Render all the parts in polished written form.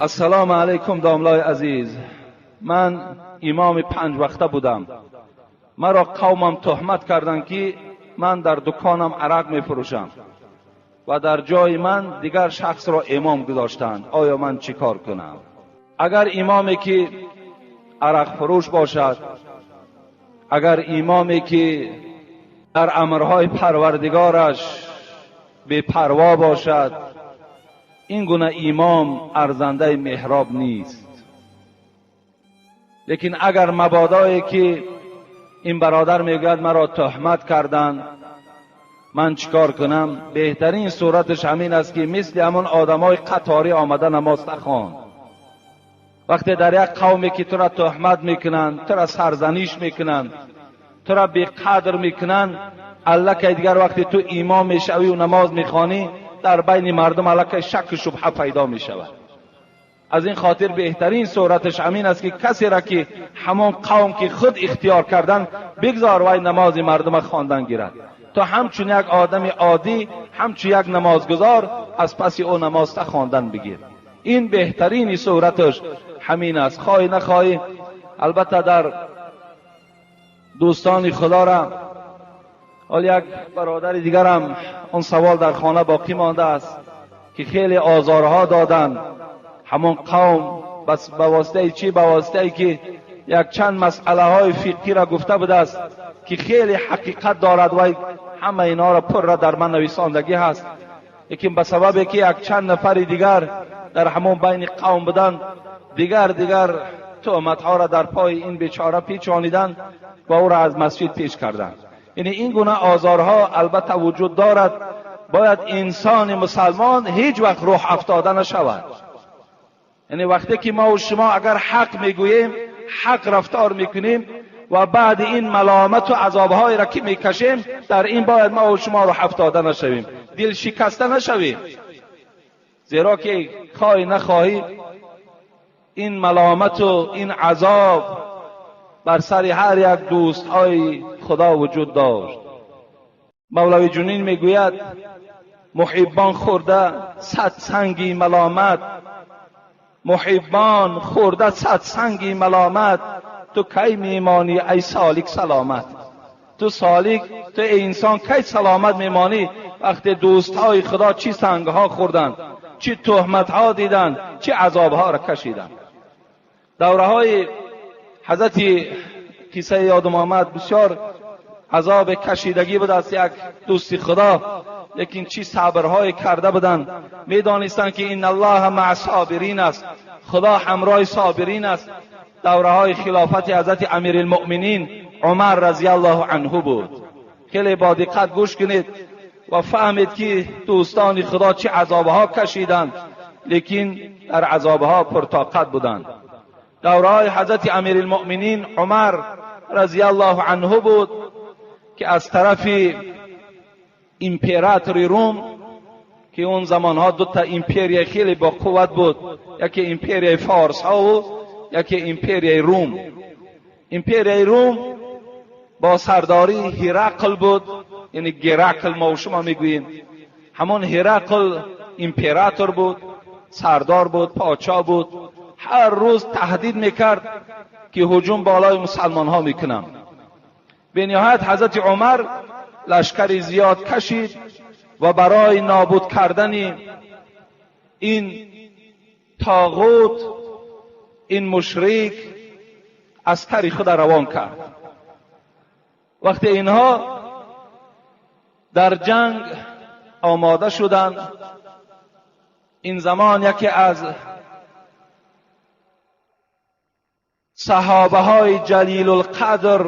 Ассалому алайкум, домлаи азиз. Ман имоми панҷ вақта будам. Маро қавмам туҳмат карданд, ки ман дар дуконам арақ мефурӯшам ва дар ҷои ман дигар шахсро имом гузоштанд. Оё ман чӣ кор кунам? Агар имоме ки арақфурӯш бошад, агар имоме ки дар амрҳои парвардигораш бепарво бошад, ин гуна имом арзандаи меҳроб нест. Лекин агар мабодое ки ин бародар мегӯяд, маро туҳмат карданд, ман чӣ кор кунам? Беҳтарин сураташ ҳамин аст, ки мисли ҳамон одамои қаторӣ омада намоз нахон. Вақте дар як қавме ки тура туҳмат мекунанд, тура сарзаниш мекунанд, тура беқадр мекунанд, аллакай дигар вақте ту имом мешавию намоз мехонӣ, дар байни мардум аллакай шакку шубҳа пайдо мешавад. Аз ин хотир беҳтарин сураташ ҳамин аст, ки касеро ки ҳамон қавм ки худ ихтиёр карданд, бигзор вай намози мардума хондан гирад. То ҳамчун як одами оддӣ, ҳамчун як намозгузор аз паси ӯ намозта хондан бигир. Ин беҳтарини сураташ ҳамин аст. Хоҳӣ нахоҳӣ, албатта дар дӯстони худора ҳол як бародари дигарам он савол дар хона боқӣ мондааст, ки хеле озорҳо доданд ҳамон қавм. Бас ба воситаи чӣ? Ба воситае ки якчанд масъалаҳои фиқҳиро гуфта будааст, ки хеле ҳақиқат дорад. Вай ҳама инҳоро пурра дар ман нависондагӣ ҳаст, лекин ба сабабе ки якчанд нафари дигар дар ҳамон байни қавм буданд, дигар туҳматҳоро дар пои ин бечора печониданд ва ӯро аз масҷид пеш карданд. Яъне ин гуна озорҳо албатта вуҷуд дорад. Бояд инсони мусалмон ҳеҷ вақт рӯҳ афтода нашавад. Яъне вақте ки мо шумо агар ҳақ мегӯем, ҳақ рафтор мекунем ва баъди ин маломату азобҳоеро ки мекашем, дар ин бояд мо шумо рӯҳ афтода нашавем, дилшикаста нашавем, зеро ки хоҳӣ нахоҳӣ, ин маломату ин азоб бар сари ҳар як дӯстҳои худо вуҷуд дошт. Мавлави Ҷунин мегӯяд: муҳиббон хӯрда сад санги маломат, муҳиббон хӯрда сад санги маломат, ту кай мемонӣ, ай солик, саломат? Ту солик, ту эй инсон, кай саломат мемонӣ, вақте дӯстҳои худо чӣ сангҳо хӯрданд, чӣ туҳматҳо диданд, чӣ азобҳоро кашиданд? Давраҳои ҳазрати қиссаи ёдам омад, бисёр азоби кашидагӣ буд аз як дӯсти худо, лекин чӣ сабрҳое карда буданд. Медонистанд, ки ин аллоҳа маа собирин аст, худо ҳамроҳи собирин аст. Давраҳои хилофати ҳазрати амирилмуъминин Умар разияллоҳу анҳу буд. Хеле бо диққат гӯш кунед ва фаҳмед, ки дӯстони худо чӣ азобҳо кашиданд, лекин дар азобҳо пуртоқат буданд. Давраҳои ҳазрати амирилмуъминин Умар разияллоҳу анҳу буд, ки аз тарафи императори Рум, ки он замонҳо дута империя хеле бо қувват буд, яке империяи форсҳову яке империяи Рум. Империяи Рум бо сардории Ҳирақл буд, яъне Геракл мо шумо мегӯем. Ҳамон Ҳирақл император буд, сардор буд, подшоҳ буд. Ҳар рӯз таҳдид мекард, ки ҳуҷум болои мусалмонҳо мекунам. Бениҳоят ҳазрати Умар лашкари зиёд кашид ва барои нобуд кардани ин тоғут, ин мушрик, аскари худа равон кард. Вақте инҳо дар ҷанг омода шуданд, ин замон яке аз саҳобаҳои ҷалилулқадр,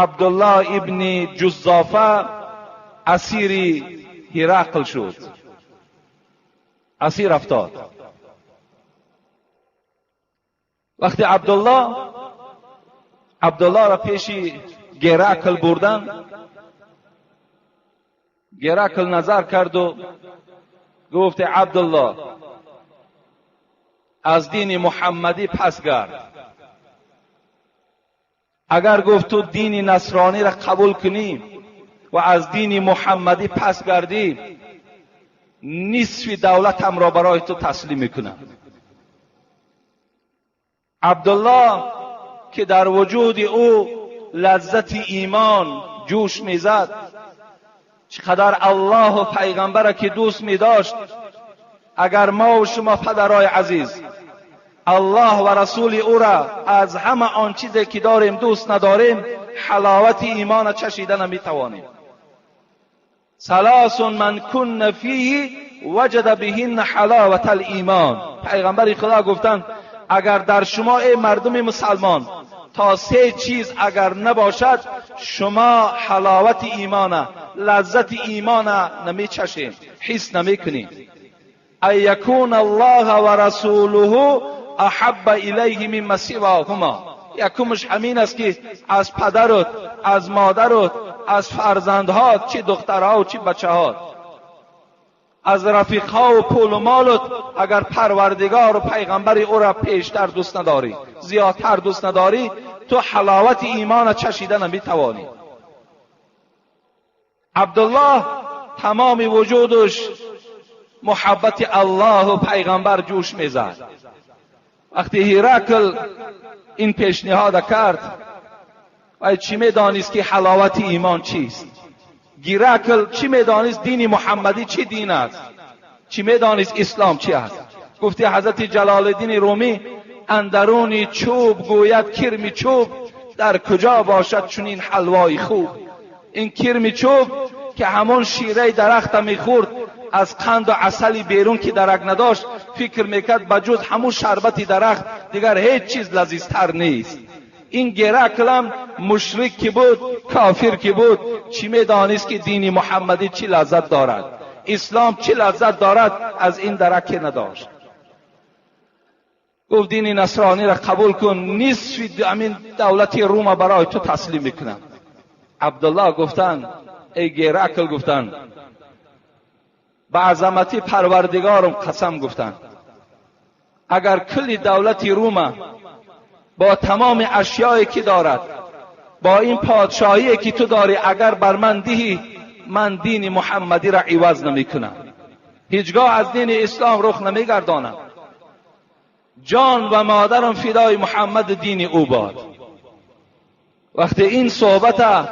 Абдуллоҳ ибни Ҷуззофа, асири Ҳирақл шуд, асир афтод. Вақте Абдуллоҳро пеши Геракл бурданд, Геракл назар карду гуфт: Абдуллоҳ, аз дини муҳаммадӣ пас гард. Агар, гуфт, ту дини насрониро қабул кунӣ ва аз дини муҳаммадӣ пас гардӣ, нисфи давлатамро барои ту таслим мекунам. عبدالله که در وجود او لذت ایمان جوش میزد، چقدر الله و پیغمبر که دوست میداشت. اگر ما و شما پدرای عزیز الله و رسول او را از همه آن چیزی که داریم دوست نداریم، حلاوت ایمان چشیده نمیتوانیم. ثلاث من کن فیه وجد بهن حلاوت الایمان. پیغمبر خدا گفتند اگر در شما ای مردم مسلمان تا سه چیز اگر نباشد، شما حلاوت ایمان، لذت ایمان نمیچشید، حس نمیکنید. ان یکون الله و رسوله احب الیه مما سواهما. یکمش همین است که از پدرت، از مادرت، از فرزندهات، چی دخترها و چی بچه‌هات، از رفیقها و پول و مالت، اگر پروردگار و پیغمبر او را پیشتر دوست نداری، زیادتر دوست نداری، تو حلاوت ایمان چشیده نمیتوانی. عبدالله تمام وجودش محبت الله و پیغمبر جوش میزد. وقتی هیراکل این پیشنهاد کرد، و چی میدانست که حلاوت ایمان چیست؟ گیراکل چی میدانست دین محمدی چی دین است؟ چی میدانست اسلام چی است؟ گفتی حضرت جلال الدین رومی اندرون چوب گوید کرم چوب، در کجا باشد چنین حلوای خوب. این کرم چوب که همون شیره درخت میخورد، از قند و عسل بیرون که درک نداشت، فکر میکرد بجز همون شربت درخت دیگر هیچ چیز لذیذتر نیست. این گرکلم مشرک که بود، کافر که بود، چی میدانست که دین محمدی چی لذت دارد، اسلام چی لذت دارد، از این درک نداشت. گفت دین نصرانی را قبول کن، نصف همین دولت روم برای تو تسلیم میکنم. عبدالله گفتن ای گرکل، گفتن به عظمت پروردگارم قسم، گفتن اگر کل دولت روم با تمام اشیایی که دارد، با این پادشاهی که تو داری، اگر بر من دهی، من دین محمدی را عوض نمی کنم، هیچگاه از دین اسلام رخ نمی گردانم، جان و مادرم فدای محمد دین او باد. وقتی این صحبت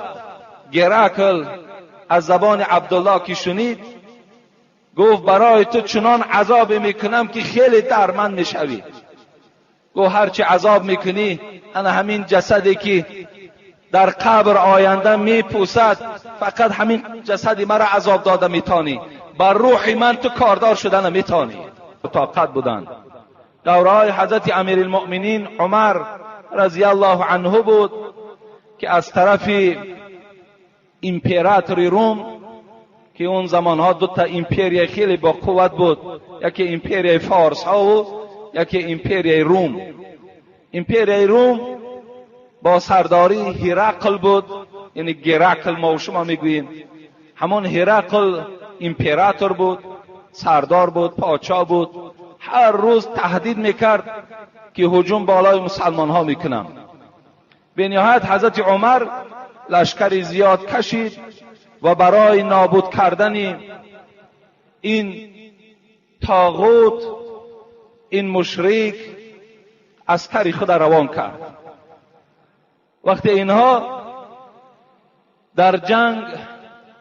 گراکل از زبان عبدالله که شنید، گفت برای تو چنان عذاب میکنم که خیلی درمند میشوی. گفت هرچی عذاب میکنی، انا همین جسدی که در قبر آینده میپوسد، فقط همین جسد مرا عذاب داده میتانی، بر روح من تو کاردار شده نمیتانی. طاقت بودند. دورهای حضرت امیرالمؤمنین عمر رضی الله عنه بود که از طرف امپراتور روم، که اون زمانها دو تا امپریای خیلی با قوت بود، یکی امپریای فارس ها و یکی امپریای روم. امپریای روم با سرداری هرقل بود، یعنی گرکل ما و شما میگوییم. همون هرقل امپراتور بود، سردار بود، پادشاه بود. هر روز تهدید میکرد که هجوم بالای مسلمان ها میکنم. به نهایت حضرت عمر لشکر زیاد کشید و برای نابود کردن این طاغوت، این مشرک، عسکر خود روان کرد. وقتی اینها در جنگ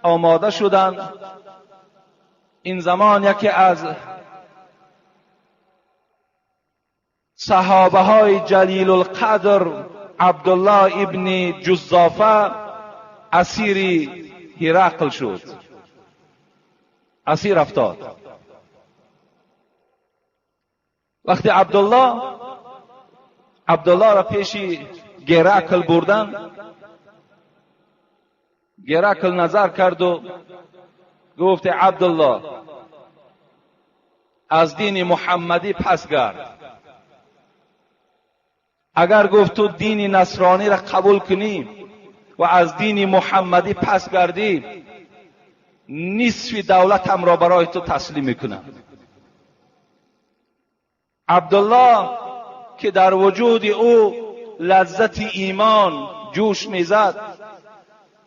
آماده شدند، این زمان یکی از صحابه های جلیل القدر عبدالله ابن جزافه اسیر هرقل شد، اسیر افتاد. وقتی عبدالله را پیش گرکل بردن، گرکل نظر کرد و گفت عبدالله از دین محمدی پس گرد. اگر گفت تو دین نصرانی را قبول کنی و از دین محمدی پس گردی، نصف دولتم را برای تو تسلیم میکنم. عبدالله که در وجود او لذت ایمان جوش میزد،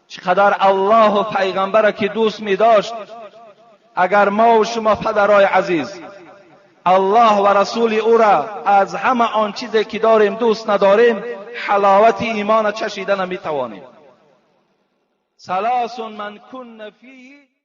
چقدر الله و پیغمبر که دوست میداشت. اگر ما و شما پدرای عزیز Аллоҳ ва расули ӯра аз ҳама он чизе ки дорем дӯст надорем, ҳаловати имона чашида наметавонем. ثلاث من كن فيه.